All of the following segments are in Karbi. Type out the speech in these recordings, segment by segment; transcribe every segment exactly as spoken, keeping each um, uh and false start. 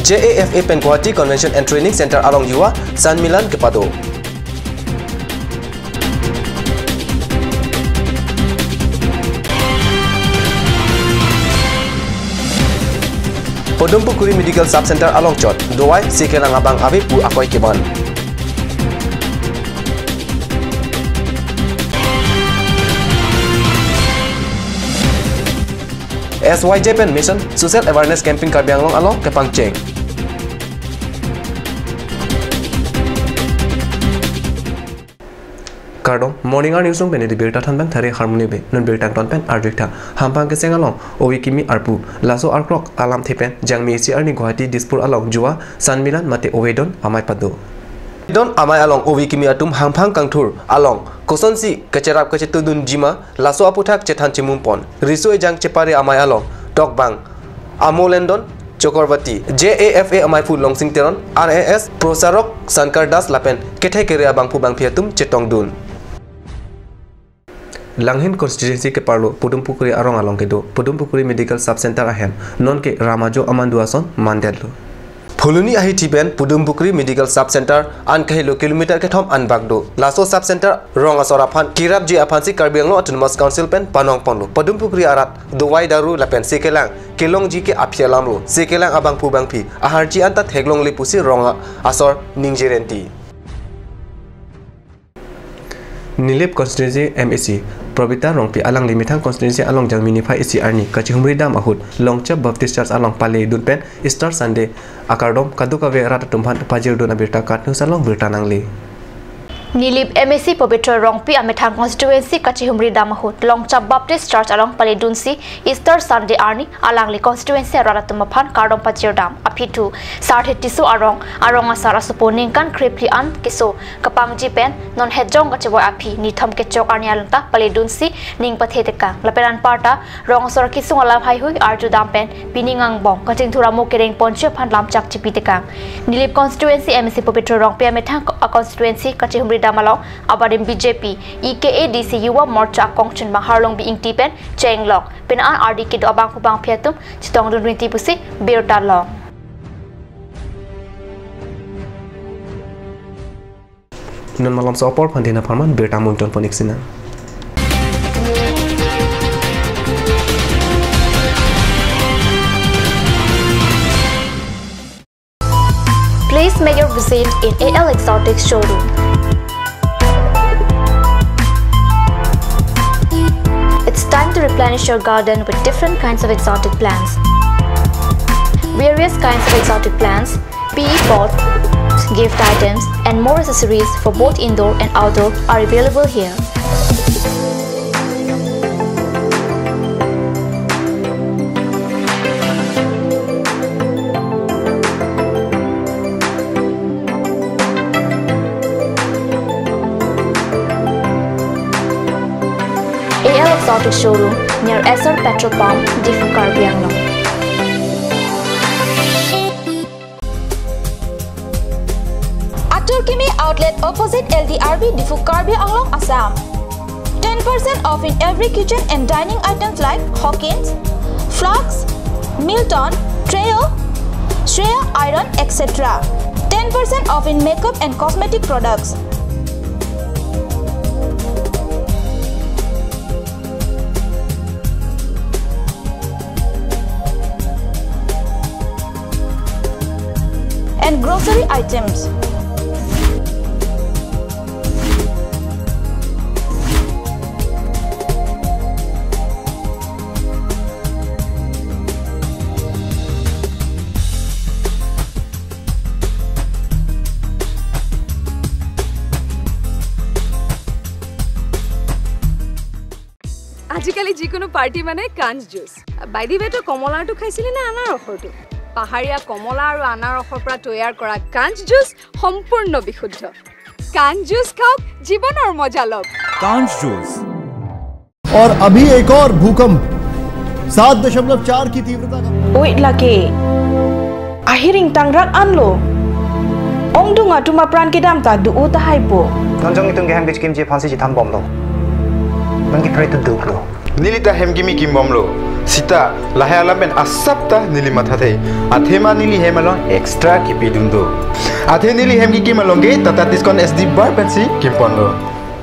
J A F A pen Guwahati Convention and Training Center along Yuva Sanmilan kepado. Podumpukuri Medical Sub Center along chot dawai sekelang abang ave pu akoi kevan. S Y J pen Mission Social Awareness Campaign Karbi Anglong along kepangcheng. Kardom, Morning Hour News along pen neli birta thanbang Thari Harmony Bey, non birta angton pen arjuik tha. Hangphang keseng along ove kimi arpu, laso arklok alamthe pen Jangmi isi arni Guwahati Dispur along Yuva Sanmilan mate Ovedon amei pado. Ovedon amei along ove kimi atum hangphang kangthur along kosonsi kacherap kachetudunji ma, laso aputhak chethan chimum pon. Riso ejang chepare amei along tokbang Amolendon Chakraborty, J A F A ameiphu Longsing Teron, R A S Prosarok Shankar Das lapen kethe kere abangphu bangphi atum chetongdun. Langhin constituency keparlo Podumpukuri arong along kedo Podumpukuri Medical Sub Center ahem nonke Ramajo amandu ason mandetlo. Phuloni ahithi pen Podumpukuri Medical Sub Center an kahelo kilometer kethom anbak do. Laso Sub Center rong asor aphan kerapji aphansi Karbi Anglong Autonomous Council pen panong ponlo. Podumpukuri arat dawai daru lapen sekelang kelongji ke aphi alamlo. Sekelang abangphu bangphi aharchi anta theklongle pusi rong asor ningjerenti. Nilip constituency M A C Probita Rongpi alangli methang constituency along Jangmi niphai isi arni kachihumri dam ahut Longchap Baptist Church along pale dun pen Easter Sunday akardom kadokave rat atum aphan pajirdun abirta KAT News along birta nangle. Nilip M A C Pobitro Rongpi amethang constituency kachihumri dam ahut Longchap Baptist Church along pale dunsi Easter Sunday arni alangli constituency arat atum aphan kardom pajirdam. Aphi thu Sarthe Tisso arong, arong asar asopo ningkan krephli an keso kapangji pen non hejong kachevoi aphi nithom kechok arni alanta pale dunsi ning pathe tekang. Lapen anparta rong asor kesung alam haihui arjudam pen pining angbong kachingthur amo kereng ponji aphan lamchak chipi tekang. Nilip constituency M A C Pobitro Rongpi amethang a constituency kachihumri dam along abarim B J P, E K A D C Yuva Morcha akongchunbang Harlongbi Ingti pen chenglok pen an ardi kedo abangphu bangphi atum chetongdun rinti pusi birta long. Non malomso apor aphan dina pharman birta mungton ponik sina. Please make your visit in A L Exotic showroom. It's time to replenish your garden with different kinds of exotic plants. Various kinds of exotic plants, P E pots, gift items, and more accessories for both indoor and outdoor are available here. A L Exotic Showroom near Essar Petrol Pump, Diphu, Karbi Anglong. Atur Kimi Outlet opposite L D R B, Diphu, Karbi Anglong, Assam. Ten percent off in every kitchen and dining items like Hawkins, flasks, Milton, Trio, Shreya iron, et cetera. Ten percent off in makeup and cosmetic products. And grocery items. আজিকালি যিকোনো পাৰ্টি মানে কাঞ্চ juice. By the way, তই কমলাৰটো খাইছিলি নে আনাৰসৰটো? পাহাৰীয়া কমলা আৰু আনাৰসৰ পৰা তৈয়াৰ কৰা কাঞ্চ জুচ সম্পূৰ্ণ বিশুদ্ধ। কাঞ্চ জুচ খাওক, জীৱনৰ মজা লওক। कांच जूस। और अभी एक और भूकंप, सात दशमलव चार की तीव्रता का। Oi lake. Ahiring tangrak anlo. Ongdung atum apran kedam ta do-o tahai po. Non jong itum kehang kechikimji aphansi chethambomlo. Mangki try to duklo. Neli ta hem kimi kimbomlo. Sita, lahai alam pen asap ta neli mathathe. Athema neli hem along extra kipidun do. Athe neli hem kikim along ke Tata Tiscon S D bar pensi kimponlo.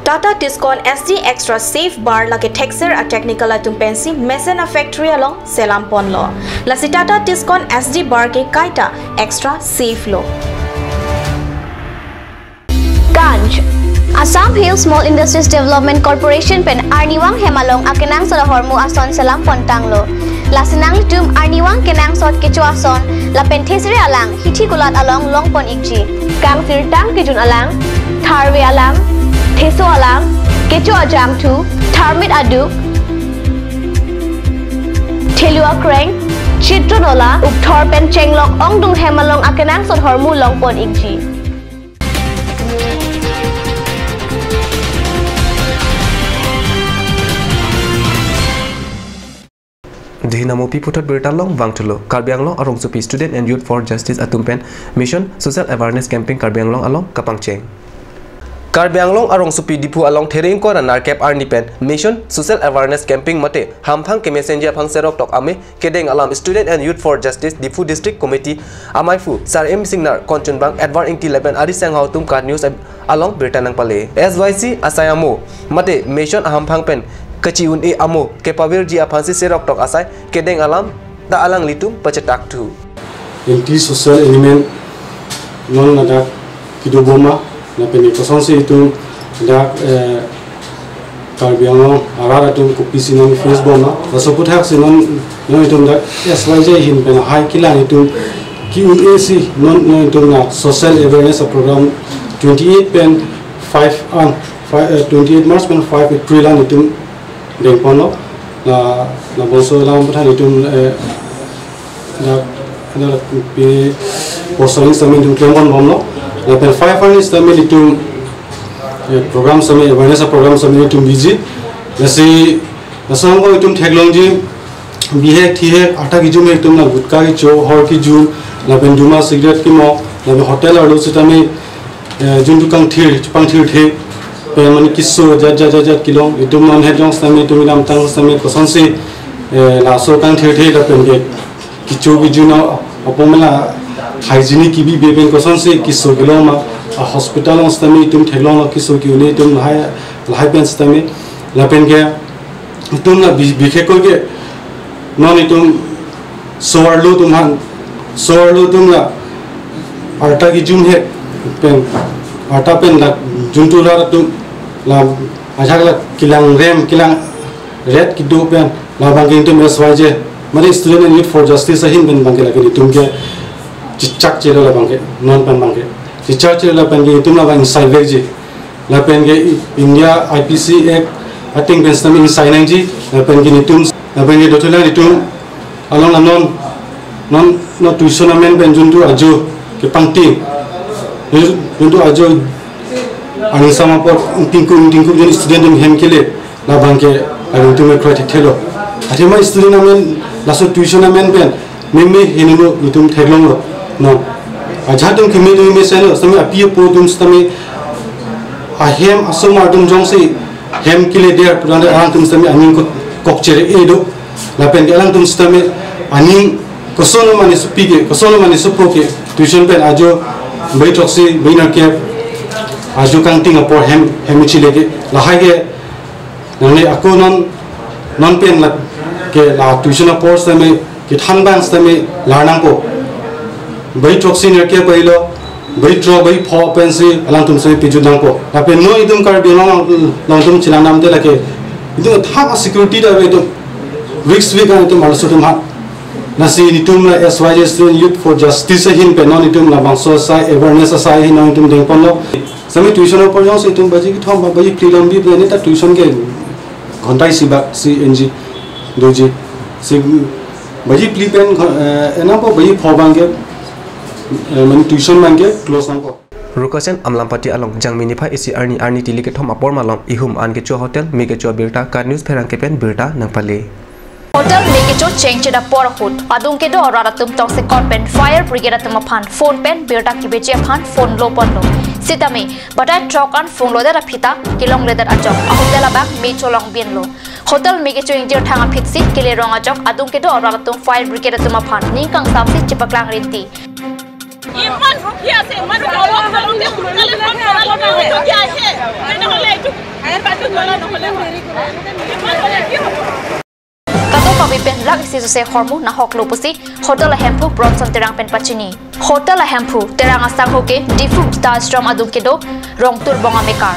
Tata Tiscon S D Extra Safe Bar lake thekser a technical atum pensi mesen a factory along selam ponlo. Lasi Tata Tiscon S D bar ke kaita extra safe lo. Ganj. Assam Hill Small Industries Development Corporation pen arnivang hem along akenangsot ahormu ason selam pontanglo. Lasi nanglitum arnivang kenangsot kecho ason lapen thesere alang hithi kulat along longpon ikji. Kangsirtang kejun alang, tharve alang, theso alang, kecho ajangthu, tharmit aduk, thelu akreng, chitron ola, ukthor pen chenglok ongdung hem along akenangsot ahormu longpon ikji. Dihinamopi puthot birta long vangthulo. Karbi Anglong arongsopi Student and Youth for Justice atum pen Mission Social Awareness Camping Karbi Anglong along kapangcheng. Karbi Anglong arongsopi Diphu along Therengkor anarkep arni pen Mission Social Awareness Camping mate hamphang kemesenji aphan serok tok ame kedeng alam Student and Youth for Justice Diphu District Committee amaiphu Sar M Singnar, Konchunbang Edward Ingti lapen ari sanghau atum KAT News along birta nangpale. S Y C asai amo mate mission ahamphang pen kachi-un-e amo kepavirji aphansi serok tok asai kedeng alam ta alanglitum pachetakthu. Anti social element non ladak kedo bom ma, lapen kosonsi itum dak, eh, Karbi Anglong arat atum kopisi non face bom ma, laso aputhaksi non, non itum dak S Y J ahin pen hai kelang itum ki-un-e si non, non itum la social awareness program twenty-eight pen five an, five, eh, twenty-eight March pen five April an itum dengponlo. La, labangso alam aphan itum, eh, la, la, pi, post arni sitame itum klembom bomlo. Lapen five arni sitame itum, eh, program sitame, awareness program sitame itum biji. Lasi, laso angbong itum theklongji, bihek, thihek, arta kejumhek itum la gutka kecho, hor kejun, lapen duma cigarette kimo, lapen hotel arlo sitame, eh, juntu kangthir, chepangthirthe, pen mane keso ajat, jat, jat, jat kelong, itum non het jong sitame, itum kedamtang sitame, kosonsi, eh, laso kangthirthe lapen ke kecho kejun apot mela hygienic kebibe pen kosonsi keso kelong ma, a hospital along sitame itum theklonglo keso ke-un-e itum lahai, lahai pen sitame, lapen ke itum la bi-, bihek ke non itum so-arlo atum aphan, so-arlo atum la arta kejumhek pen, arta pen la juntu rat atum la ajak la kelang rem, kelang ret kedo pen labang ke itum S Y J, mane Student and Youth for Justice ahin pen abang ke lake itum ke chichak chelo labang ke, non pen abang ke chichak chelo lapen ke itum labang ingsai vekji. Lapen ke India I P C Act ateng pen sitame ingsai nangji, lapen ke itum, lapen ke dothulang itum along la non, non, non tuition amen pen juntu ajo kepangting, juntu ajo aning sama apot tingkung, tingkung jun student atum hem kele, labang ke aning itum ekroitik thelo. Athema student amen, laso tuition amen pen meme henelo itum theklonglo. No. Ajat atum keme atum meme selo, sitame api apo atum sitame ahem asomar atum jongsi hem keledet pulangte alangtum sitame aning kok-, kokchere-e do. Lapen ke alangtum sitame aning koson mane sopi ke, koson mane sopo ke, tuition pen ajo bai throksi, bai nerkep, ajo kangting apor hem, hem chile ke, lahai ke, nangne ako non, non pen lake la tuition apor sitame kethan abang sitame lar nangpo. Bai throksi nerkep bai lo, bai throk, bai pho pensi alangtum sitame pejut nangpo. Lapen non itum Karbi Anglong along itum chelang namte lake itum thap security ta ave itum, risk week an itum arloso atum ha. Lasi itum la S Y J Student Youth for Justice ahin pen non itum labangso asai awareness asai ahin non itum dengponlo. Sitame tuition apor jongsi itum baji kethom ba baji phli lam bi pen ne ta tuition ke ghonta isi bak si N G doji. Si baji phli pen, eh, enam po baji pho abang ke, eh, mane tuition abang ke close nangpo. Rukasen Amlampati along Jangmi niphai isi arni, arni tili kethom apor malom ihum an kecho hotel me kecho abirta KAT News pherangke pen birta nangpale. Hotel me kecho chengchet apor ahut adung kedo arat atum toksekot pen fire brigade atum aphan phone pen birta kebeji aphan phone lo ponlo. Sitame, batai truck an phunglodet aphi ta kelongledet ajok ahotel abang me cholong binlo. Hotel me kecho ingjir thang aphi si kelerong ajok adung kedo arat atum fire brigade atum aphan ning kangsam si chepaklang rinti. ইমান ভুকি আছে, ইমান গৰম, গৰমতে সোনকালে ফোন কৰা লগে লগে ভুকি আছে। তেনেহ'লে এইটো ফায়াৰ পাৰ্টি কৰা নহ'লে হয়। ইমান হ'লে কি হ'ব? Kadokave pen lak isi suse ahormu nahoklo pusi hotel ahemphu Bronson Terang pen pachini. Hotel ahemphu Terang asangho ke Diphu Gita Ashram adung kedo Rongtur Bong amekar.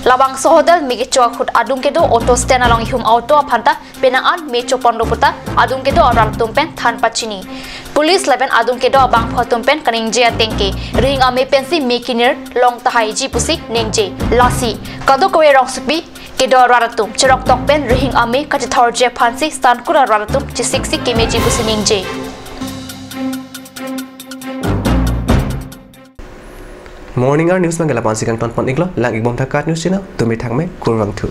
Labangso hotel me kecho ahut adung kedo auto stand along ihum auto aphan ta penang an me choponlo puta adung kedo arat atum pen than pachini. Police lapen adung kedo abangphu atum pen kaningje ateng ke rihing ame pensi me kinir long tahaiji pusi ningje. Lasi kadokave rongsopi kedo arat atum cheroktok pen rihing ame kachethorji aphansi sankura arat atum chesiksi kemeji pusi ningje. Morning Hour News abang ke lapu-an si kangton pon iklo, lang ikbom tha KAT News channel, tumi thakme, kurvangthu.